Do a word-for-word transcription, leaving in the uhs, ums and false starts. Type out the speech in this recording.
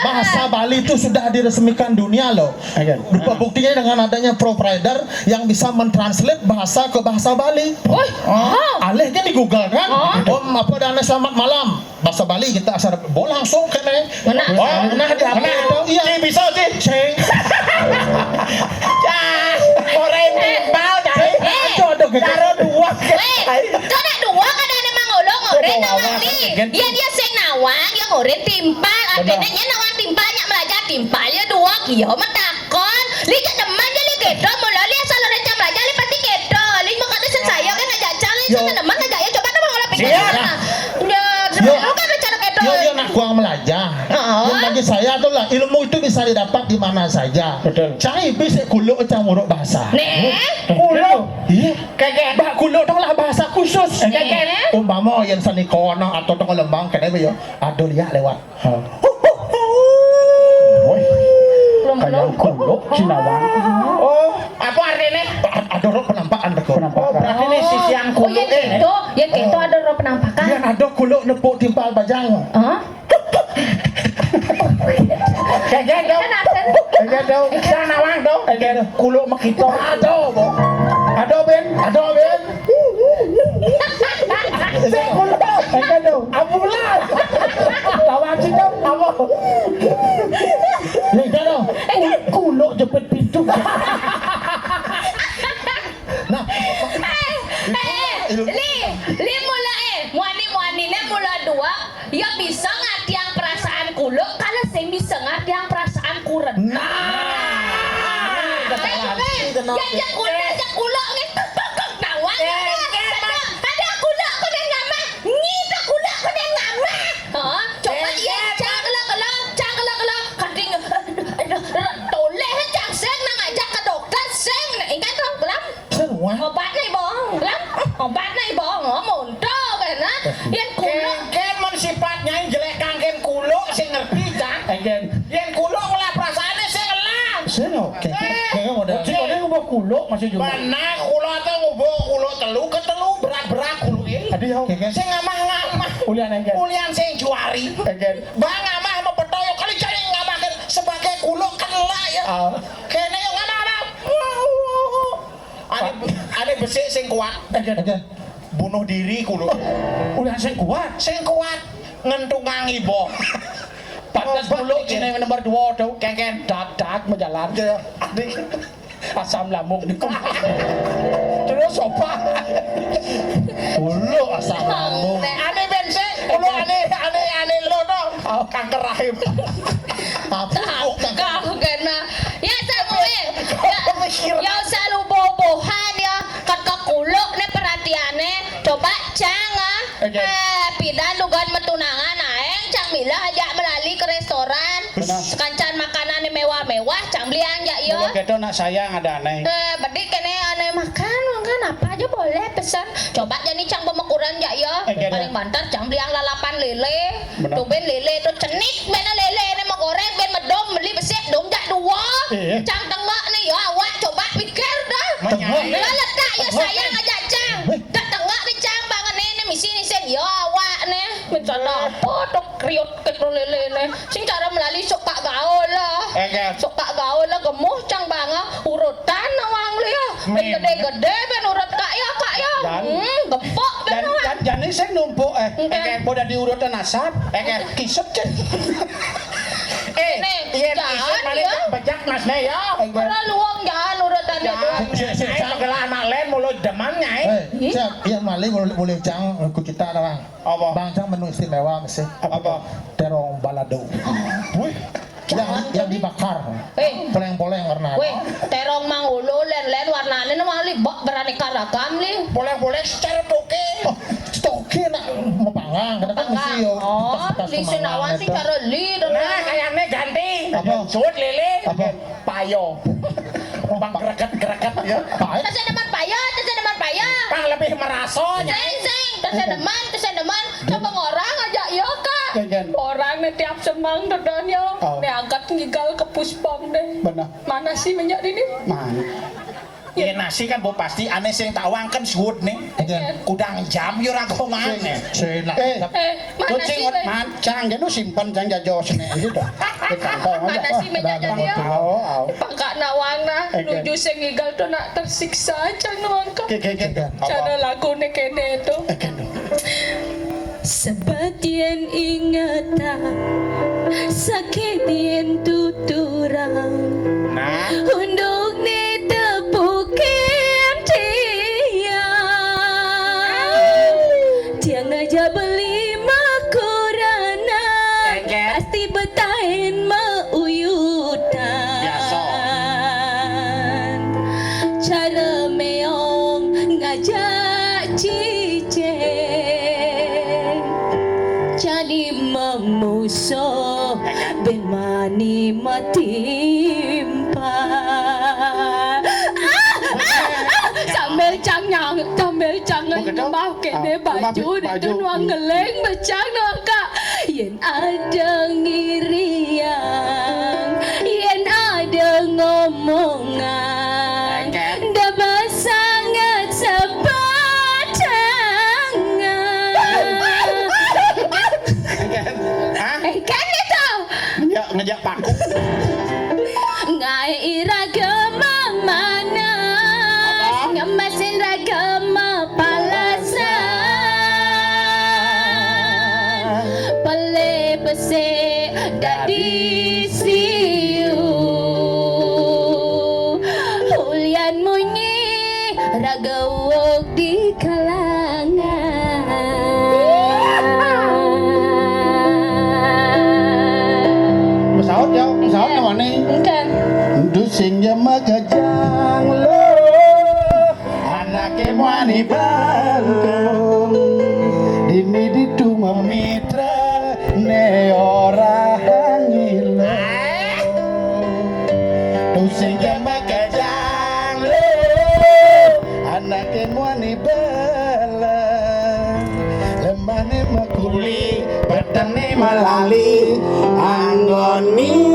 Bahasa Bali itu sudah diresmikan dunia loh. Oke. Rupa buktinya dengan adanya provider yang bisa mentranslate bahasa ke bahasa Bali. Woi, alih kan di Google kan? Oh, apa dana selamat malam? Bahasa Bali kita asal bo langsung kene. Mana? Oh, nah di apa itu? Iya. Bisa sih. Ceng. Cah, orang timpal cari. Aduh, aduh, gitu. Taruh dua. Weh, kau nak dua kan ada mangolo ngoren nawang ni. Ya dia sing nawang, ya ngoren timpal. Artinya nya nawang timpal, nyak melajah timpal, ya dua, ya metakon. Li gak demen je li kedo, mula li asal orang cam melajah, li pasti kedo. Li muka tu sesaya kan ngajak cang, li sama demen ngajak ya, coba tu mangolo pikir. Siap. Ya, lu kan rencana kedo. Yo, yo nak kuang melajah. Yang bagi saya tu lah, ilmu itu bisa didapat di mana saja. Betul. Cai bisik kuluk cang uruk bahasa. Neh. Kuluk. Iya. Kagak. Bah kuluk tu lah bahasa khusus. Kagak. Umpama yang seni kono atau tengah lembang kene yo. Aduh liak lewat. Ha. Woi. Belum, kayak belum. Kuluk Cina bang. Oh, apa artinya? Ada orang penampakan betul. Penampakan. Oh, berarti ini sisi yang kuluk. Oh, ya gitu. Ya gitu ada orang penampakan. Yang ada kuluk nepuk timpal bajang. Hah? Kagak dong. Kagak dong. Sana wang dong. Kagak dong. Kuluk makito. Aduh, bo. Aduh, Ben. Aduh, Ben. Saya kuluk. Kagak dong. Ambulan. Lawan sih dong. Apa? Nih, dong. Kuluk jepit pintu. Nah, eh, eh, li, li mula eh, muani muani ne mula dua. Ya bisa ngartiang perasaan kuluk, kalau sing bisa ngartiang perasaan kuren. Nah. Eh, eh, ya, ya, kuluk, ya, kuluk ni, tuk, tuk, tuk, nawang, ya, ya. Ada, ada kuluk ku ning ngamah, nyi tu kuluk ku ning ngamah. Ha, coba, ya, cang, kelo, kelo, cang, kelo, kelo. Kading, aduh, aduh, aduh, toleh, cang, sing nang ajak ke dokter, sing, nah, ingat tu, kelam. Seruan. Obat ni, Bong. Lam, obat ni, Bong. Oh, monto kan, ha? Yang kuluk. Kengken men sifat nyai jelek kangken kuluk sing ngerti, Cang. Kengken. Yang kuluk ngelah perasaannya sing ngelah. Sing oke. Eh. Kengken modal. Cik, ada ngubah kuluk masih juga. Mana kuluk atau ngubah kuluk telu ke telu berat-berat kuluk ini. Adi, ya. Kengken. Sing ngamah-ngamah. Ulian, kengken. Ulian sing juari. Kengken. Bang ngamah mau petoyo kali jadi ngamah sebagai kuluk kena ya. Ah. Kena yang ngamah-ngamah. Ane, ane besik sing kuat. Oke, oke. Bunuh diri kulo. Udah sing kuat. Sing kuat ngentungang ibo. Pantes kulo cine nomor dua tu. Kengken. Dak-dak menjalan. Iya. Adik. Asam lambung. Terus apa? Kulo asam lambung. Ane bensin, kulo ane, ane, ane lo tu. Oh. Kanker rahim. Apa? Kau kena. Ya, Samuel. Ya, ya, usah lu bobohan, ya. Kan ke kuluk ne perhatiane. Coba cang, ah. Oke. Eh, pidan dugan metunangan aeng, cang milah ajak melali ke restoran. Benar. Sekancan makanan mewah-mewah, cang belian jak, ya. Kalau gitu nak sayang ada aneh. Eh, bedik kene aneh makan, makan apa aja boleh pesan. Coba jani cang pemekuran jak, ya. Oke, paling banter cang belian lalapan lele. Benar. Tumben lele tu cenik bena lele ne mau goreng ben medom beli besik dong jak dua. Iya. Cang tengok ne ya awak coba pikir dah. Tengok. Lah letak ya sayang aja cang. Weh. Tak tengok ni cang bangan ne ne misi ni sen ya awak ne. Mencana apa tu kriot ketro lele ne. Sing cara melali sok pak gaul lah. Oke. Sok pak gaul lah gemuh cang banga urutan nawang lu ya. Min. Gede-gede ben urut kak ya kak ya. Dan, hmm, gempok ben dan, nawang. Dan, dan ini saya numpuk eh. Oke. Oke, udah diurutan asap. Oke, kisut cek. Eh, nih, iya, jangan, iya. Bejak mas nih ya. Kalau luang jangan urutan itu. Jangan. Saya, saya, saya, saya gelah anak lain mulut demannya eh. Eh, siap. Iya, maling boleh, boleh cang ku kita nawang. Apa? Bang cang menu istimewa mesti. Apa? Terong balado. Wih. Yang, jangan yang tadi dibakar. Eh. Poleng-poleng warna. Weh, terong mangolo len-len warnane ne mali bak beraneka ragam li. Poleng-poleng secara toke. Oh, toke nak mepanggang, kadang kan mesti yo. Oh, tas-tas di senawan sing cara li to. Nah, kayaknya ganti. Apa? Suut lele. Apa? Payo. Bang gereket-gereket ya. Payo. Tese demen payo, tese demen payo. Bang lebih merasa. Sing, sing, tese demen, tese demen. Coba ngorang aja, iya, Kak. Jangan. Orang nih tiap semang dodon, ya. Oh. Nih angkat ngigal ke puspang deh. Benar. Mana sih minyak ini? Mana? Yén nasi kan mbok pasti ané sing tak wangken suwut nih. Kudang jam yo ora kok mangan. Sing, sing. Eh, Eh, mana Kucing sih, Wak? Man, cang kene simpen cang jajos nek iki to. Di kantong aja. Mana sih meja jadi ya? Awo, awo. Pangkat nawang nah, Oke. Nuju sing igal to nak tersiksa cang nawang ka. Oke, oke, oke. Cara lagune kene to. Oke, no. Sebab yen ingetan, sakit yen tuturang. Nah. Unduk ne tepukin tiang. Tiang aja beli makurana. Engke. Pasti betain meuyutan. Biasa. Cara meong ngajak cicing. Jadi memusuh ben mani metimpa. Ah, ah, ah, sambil cang nyang, sambil cang nyembah kene baju, baju. Itu nuang ngeleng becang nuang ka. Yen ada ngiriang, yen ada ngomongan, Engken. Dah bersangat sepadangan. Hah? Eh, kan itu. Ya, ngejak paku. Ngai iraga mamanas, Apa? Ngemasin raga mapalasan. Pele pesik dadi siu. Ulian munyi raga wuk di kalangan. Pesawat ya, pesawat ya mana? Enggak. Entu sing ya makajang lo. Anake muani balung. Dini ditu memitra ne ora hangilo. Tusing jamba kejang lo. Anake muani bala. Lemane makuli, petene malali. Anggoni